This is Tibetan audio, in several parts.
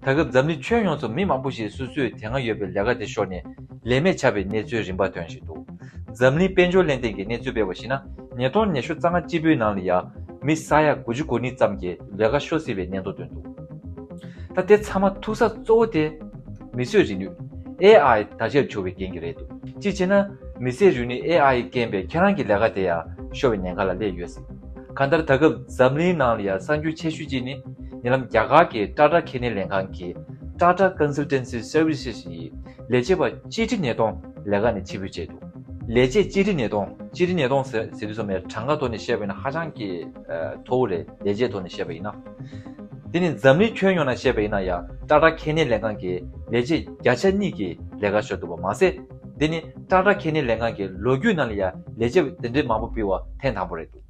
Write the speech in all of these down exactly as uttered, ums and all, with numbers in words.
ད་སྐབས་འཛམ་གླིང་ཁྱོན་ཡོངས་སུ་མི་མང་པོ་ཞིག་སོ་སོའི་དེ་སྔ་ཡོད་པའི་ལས་ཀ་དེ་ཤོར་ནས་ལས་མེད་ཆགས་པའི་གནས་ཚུལ་རིམ་པ་ཐོན་བཞིན་འདུག་འཛམ་གླིང་དཔལ་འབྱོར་ལྷན་ལྡན་གྱིས་གནས་ཚུལ་སྤེལ་བར་གཞིགས་ན། ཉིས་སྟོང་ཉི་ཤུ་རྩ་ལྔ་གཅིག་པུའི་ནང་ལ་ཡང་མི་ས་ཡ་དགུ་བཅུ་གོ་གཉིས་ཙམ་གྱིས་ལས་ཀ་ཤོར་སྲིད་པའི་སྙན་ཐོ་བཏོན་འདུག་ད་དེ་ཚང་མ་ཐུག་ས་གཙོ་བོ་དེ་མིས་བཟོས་རིག་ནུས་ཨེ་ཨའི་དར་ཁྱབ་བྱུང་བའི་རྐྱེན་གྱིས་རེད་འདུག་གཅིག་བྱས་ན་མི་བཟོས་རིག་ནུས་ཨེ་ཨའི་རྐྱེན་པས་ཁྱེད་རང་གི་ལས་ཀ་དེ་ཡང་ཤོར་བའི་ཉེན་ཁ་ལ་སླེབས་ཡོད་སྲིད། གང་ལྟར་ད་སྐབས་འཛམ་གླིང་ནང་ལ་ཡང་གསར་འགྱུར་ཆེ་ཤོས་གཅིག་ནི། ཉེ་ལམ་རྒྱ་གར་གྱི་ཊ་ཊ་ཁེ་ལས་ལས་ཁང་གི་Tata Consultancy Services ཡི་ལས་བྱེད་པ་གཅིག་ཁྲི་ཉིས་སྟོང་ལས་ཀ་ནས་ཕྱིར་འབུད་བྱས་འདུག་ལས་བྱེད་གཅིག་ཁྲི་ཉིས་སྟོང་། གཅིག་ཁྲི་ཉིས་སྟོང་ཟེར་ཟེར་དུས་ཙམ་པའི་གྲངས་ཀ་ཐོག་ནས་བཤད་པ་ཡིན་ན་ཧ་ཅང་གི་ཨ་མཐོ་བོ་རེད། ལས་བྱེད་ཐོག་ནས་བཤད་པ་ཡིན་ན། དེ་ནི་འཛམ་གླིང་ཁྱོན་ཡོངས་ནང་བཤད་པ་ཡིན་ན་ཡང་ཊ་ཊ་ཁེ་ལས་ལས་ཁང་གི་ལས་བྱེད་བརྒྱ་ཆ་གཉིས་ཀྱིས་ལས་ཀ་ཤོར་འདུག་པ་མ་ཟད། དེ་ནི་ཊ་ཊ་ཁེ་ལས་ལས་ཁང་གི་ལོ་རྒྱུས་ནང་ལ་ཡང་ལས་བྱེད་དེ་འདྲའི་མང་པོ་ཕུད་པ་ཐེངས་དང་པོ་རེད་འདུག་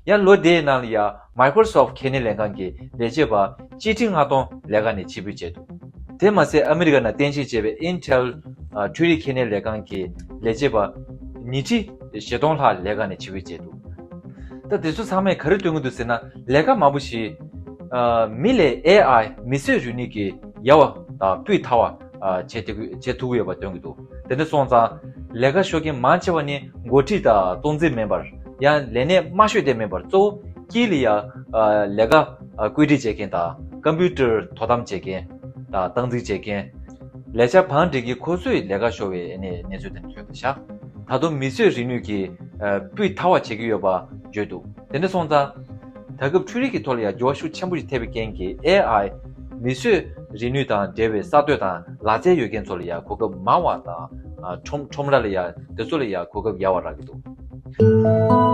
ཡང་ལོ་དེའི་ནང་ལ་ཡང་Microsoft ཁེ་ལས་ལས་ཁང་གི་ལས་བྱེད་པ་གཅིག་ཁྲི་ལྔ་སྟོང་ལས་ཀ་ནས་ཕྱིར་འབུད་བྱས་འདུག་དེ་མ་ཟད་ཨ་མི་རི་ཀ་ནང་རྟེན་གཞི་བྱས་པའི་Intel ཨ་འཕྲུལ་རིག་ཁེ་ལས་ལས་ཁང་གི་ལས་བྱེད་པ་ཉིས་ཁྲི་བཞི་སྟོང་ལྷག་ལས་ཀ་ནས་ཕྱིར་འབུད་བྱས་འདུག་ད་དེ་ཚོ་ཚང་མས་ག་རེ་སྟོན་གྱི་འདུག་ཟེར་ན། ལས་ཀ་མང་པོ་ཞིག་ཨ་མི་ལས་ཨེ་ཨའི་མིས་བཟོས་རིག་ནུས་ཀྱིས་ཡལ་བ་དང་སྤུས་དག་པ་ཨ་བྱེད་ཐུབ་བྱེད་ཐུབ་ཀྱི་ཡོད་པ་སྟོན་གྱི་འདུག་དེ་འདྲ་སོང་ཙང་ལས་ཀ་ཤོར་མཁན་མང་ཆེ་བ་ནི་འགོ་ཁྲིད་དང་གཙོ་འཛིན་མིན་པར། ཡང་ལས་གནས་དམའ་ཤོས་དེ་མིན་པར་གཙོ་བོ་དཀྱིལ་ལ་ཡ་ཨ་ལས་ཀ་ཨ་བཀོད་སྒྲིག་བྱེད་མཁན་དང་ཀམ་པུ་ཊར་དོ་དམ་བྱེད་མཁན་དང་སྟངས་འཛིན་བྱེད་མཁན། ལས་བྱ་བང་སྒྲིག་གི་ཁོ་ཚོས་ལས་ཀ་ཤོར་བའི་ཨ་ནི་གནས་ཚུལ་དེ་འདྲ་ཐོན་འདུག་ཤག་ད་དུང་མིས་བཟོས་རིག་ནུས་ཀྱིས་ཨ་སྤུས་དག་པ་བྱེད་ཀྱི་ཡོད་པ་བརྗོད་འདུག་དེ་འདྲ་སོང་ཙང་། ད་སྐབས་འཕྲུལ་རིག་གི་ཐོག་ལ་ཡང་འགྱུར་བ་ཤུགས་ཆེན་པོ་ཞིག་ཐེབས་པའི་རྐྱེན་གྱིས་ཨེ་ཨའི་མིས་བཟོས་རིག་ནུས་དང་འབྲེལ་བའི་གསར་གཏོད་དང་ལག་རྩལ་ཡོད་མཁན་ཚོ་ལ་ཡང་གོ་སྐབས་མང་བ་དང་ཨ་ཁྲོམ་ཁྲོམ་ར་ལ་ཡང་དེ་ཚོ་ལ་ཡང་གོ་སྐབས་ཡག་པ་རག་གི་འདུག